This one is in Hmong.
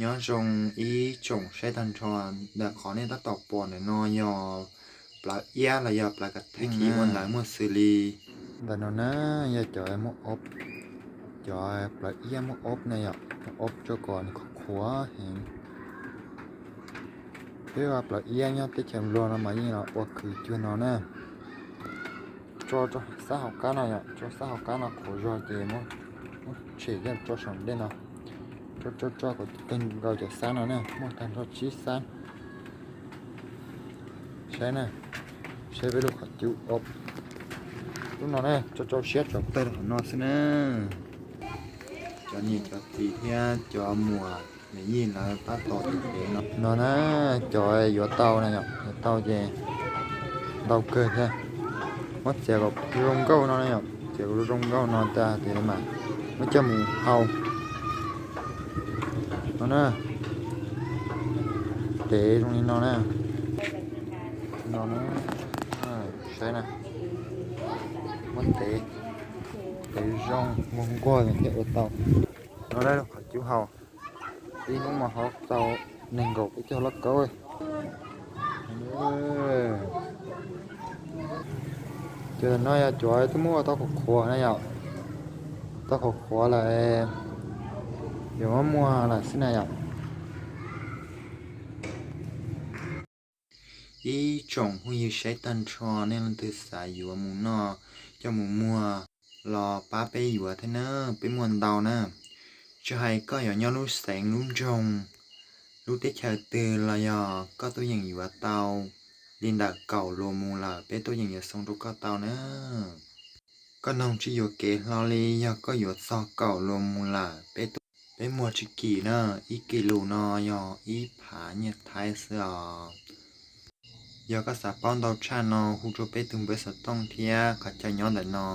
Nyob zoo ib tsoom saib tag nrho, ntawm qhov nej tab tom pom ntawm no yog plawv iab los yog plawv kav theej, ua ntawd muaj xws li ntawm no na, yog cov muaj ob, cov plawv iab muaj ob na yom, muaj ob tso kom nws qhuav qhuav heev. Peb ua plawv iab nyob teb chaws Nplog no mas yeej los ua khwv cuag no na. Tso rau sab hauv qab no yom, tso sab hauv qab no qhuav zog ces muab tshem coj tso saum ntej no. Tso tso tso kom kawg nkaus cov sab no na, muaj tag nrho tsib sab. Saib na, saib peb lub qhov cub ob, lub no na, tso rau siab tso tawg qhov no xwb na. Cov niam cov txiv thiab cov muam yij lawv tab tom tiv tev no na, cov yuav tau na yom, yuav tau ces ntau kawg thiab. Muab txiav kom zoo nkauj no na yom, txiav kom zoo nkauj no tas ces mas muab coj mus hau no na. Tev zoo li no na. No na, saib na, muab tev, tev zoo nquag nquag thiaj ua tau. No na, qhov cub hau, ib hnub mas hau tau nees nkaum peb caug lab kaub. Cov no yog cov twb muab ua tau qhuav qhuav na yom, tau qhuav qhuav lawm, yuav muab muag lawm xwb na yom. Ib tsoom phooj ywg saib tag nrho, nej leej twg xav yuav mus noj coj mus muag los pab peb yuav thiab na, peb muaj ntau na. Tsis hais koj yuav nyob lub xeev lub nroog, lub teb chaws twg los yog koj tuaj yeem yuav tau li ntawm kaum lus mus lawm peb tuaj yeem yuav xoo rau koj tau na. Koj noog tsis yuam kev hlo li, yog koj yuav txog kaum lus mus lawm peb, peb muag tsis kim na, ib kis lus no yog ib phav nyiaj Thaib xwb os. Yog koj xav paub ntau tshaj no hu rau peb tus npawb xov tooj thiab qhov chaw nyob ntawm no.